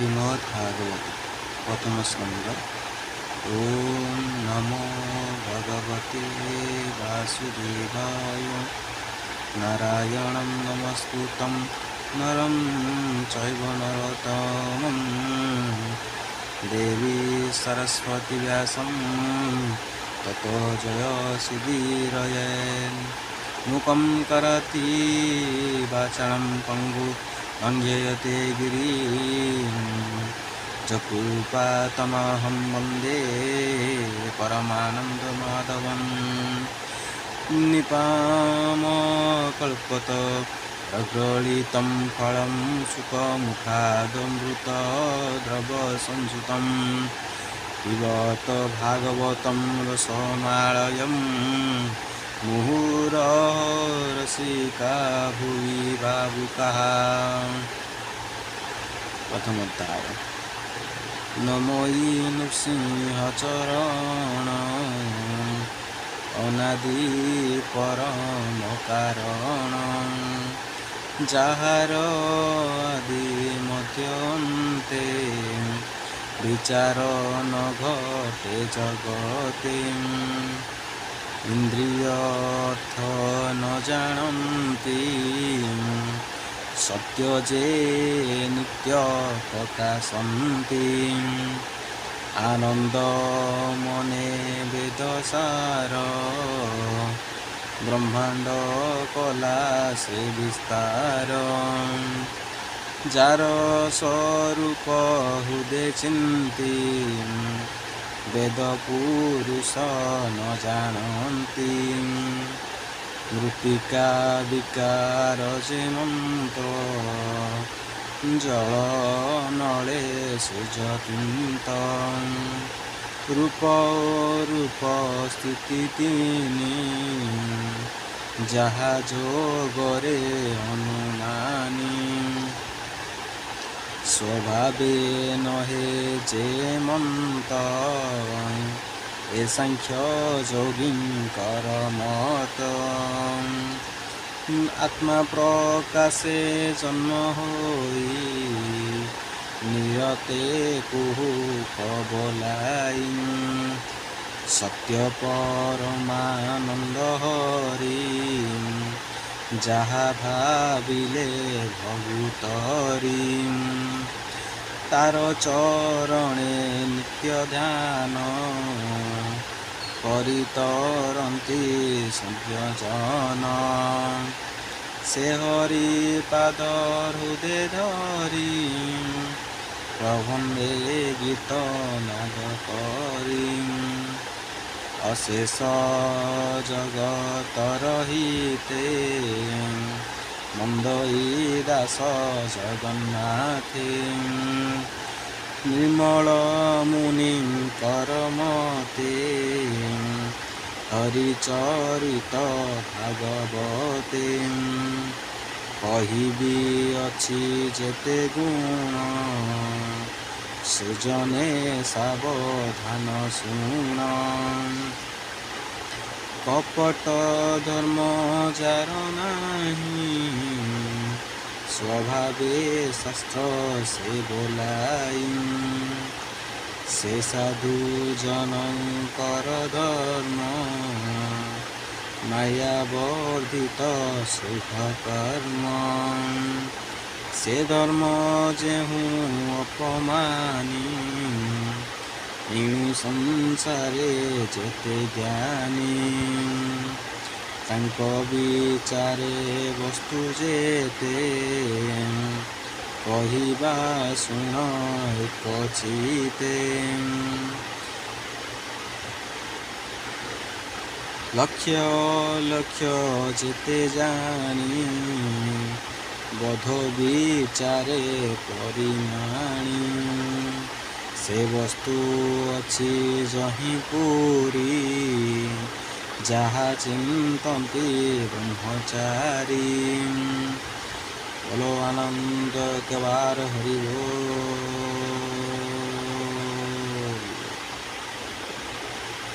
ଶ୍ରୀମଦ୍ ଭାଗବତ ପ୍ରଥମ ସ୍କନ୍ଧ। ଓଁ ନମୋ ଭଗବତେ ବାସୁଦେବାୟ। ନାରାୟଣଂ ନମସ୍କୃତଂ ନରଂ ଚୈବ ନରୋତ୍ତମଂ ଦେବୀ ସରସ୍ୱତୀ ବ୍ୟାସଂ ତତୋ ଜୟମୁଦୀରୟେତ୍। ମୂକଂ କରୋତି ବାଚାଳଂ ପଙ୍ଗୁଂ ଲଙ୍ଘୟତେ ଗିରିଂ ଯତ୍କୃପା ତମହଂ ବନ୍ଦେ ପରମାନନ୍ଦ ମାଧବଂ। ନିପାମକଳ୍ପତରୋର୍ଗଳିतं ଫଳଂ ଶୁକମୁଖାଦମୃତଦ୍ରବସଂଶ୍ରୁତಂ ପିବତ ଭାଗବତಂ ରସମାଳୟಂ ମୁହୁରହୋ ରସିକା ଭୁବି ଭାବୁକାଃ। ପ୍ରଥମ ଅଧ୍ୟାୟ। ନମୋ ନୃସିଂହ ଚରଣ ଅନାଦି ପରମ କାରଣ, ଯାହାର ଆଦି ମଧ୍ୟ ଅନ୍ତେ ବିଚାର ନ ଘଟେ ଜଗତେ। ଇନ୍ଦ୍ରିୟ ଅର୍ଥ ନ ଜାଣନ୍ତି, ସତ୍ୟ ଯେ ନିତ୍ୟ ପ୍ରକାଶନ୍ତି। ଆନନ୍ଦ ମନେ ବେଦ ସାର ବ୍ରହ୍ମାଣ୍ଡ କଲା ସେ ବିସ୍ତାର। ଯାର ସ୍ୱରୂପ ହୃଦେ ଚିନ୍ତି, ବେଦ ପୁରୁଷ ନ ଜାଣନ୍ତି। ମୃତ୍ତିକା ବିକାର ଯେ ମନ୍ତ୍ର, ଜଳ ନଳେ ସେ ଯତିନ୍ତ। ରୂପ ଅରୂପ ସ୍ଥିତି ତିନି, ଯାହା ଯୋଗରେ ଅନୁମାନି। ସ୍ୱଭାବେ ନହେ ଯେ ମନ୍ତ, ଏ ସାଂଖ୍ୟ ଯୋଗୀଙ୍କର ମତ। ଆତ୍ମା ପ୍ରକାଶେ ଜନ୍ମ ହୋଇ, ନିରତେ କୁହୁକ ବୋଲାଇ। ସତ୍ୟ ପରମାନନ୍ଦ ହରି, ଯାହା ଭାବିଲେ ଭବୁତରି। ତାର ଚରଣେ ନିତ୍ୟ ଧ୍ୟାନ କରି ତରନ୍ତି ସଭ୍ୟଜନ। ସେ ହରି ପାଦ ହୃଦେ ଧରି, ପ୍ରବନ୍ଧେ ଗୀତ ନାଦ କରି। ଅଶେଷ ଜଗତର ହିତେ ବନ୍ଦଇ ଦାସ ଜଗନ୍ନାଥେ। ନିର୍ମଳ ମୁନିଙ୍କର ମତେ ହରିଚରିତ ଭାଗବତେ। କହିବି ଅଛି ଯେତେ ଗୁଣ, ସୁଜନେ ସାବଧାନ ଶୁଣ। କପଟ ଧର୍ମ ଯାର ନାହିଁ, ସ୍ୱଭାବେ ଶାସ୍ତ୍ର ସେ ବୋଲାଇ। ସେ ସାଧୁ ଜନଙ୍କର ଧର୍ମ ମାୟା ବର୍ଦ୍ଧିତ ଶୁଭ କର୍ମ। ସେ ଧର୍ମ ଯେହୁ ଅପମାନି, ଏଣୁ ସଂସାରେ ଯେତେ ଜ୍ଞାନୀ। ତାଙ୍କ ବିଚାରେ ବସ୍ତୁ ଯେତେ କହିବା ଶୁଣ ଏକ ଚିତ୍ତେ। ଲକ୍ଷ ଲକ୍ଷ ଯେତେ ଜାଣି, ବୋଧ ବିଚାରେ ପରିମାଣି। ସେ ବସ୍ତୁ ଅଛି ଯହିଁ ପୁରୀ, ଯାହା ଚିନ୍ତନ୍ତି ବ୍ରହ୍ମଚାରୀ। ବୋଲୋ ଆନନ୍ଦ କେବାର ହରି ବୋଲ।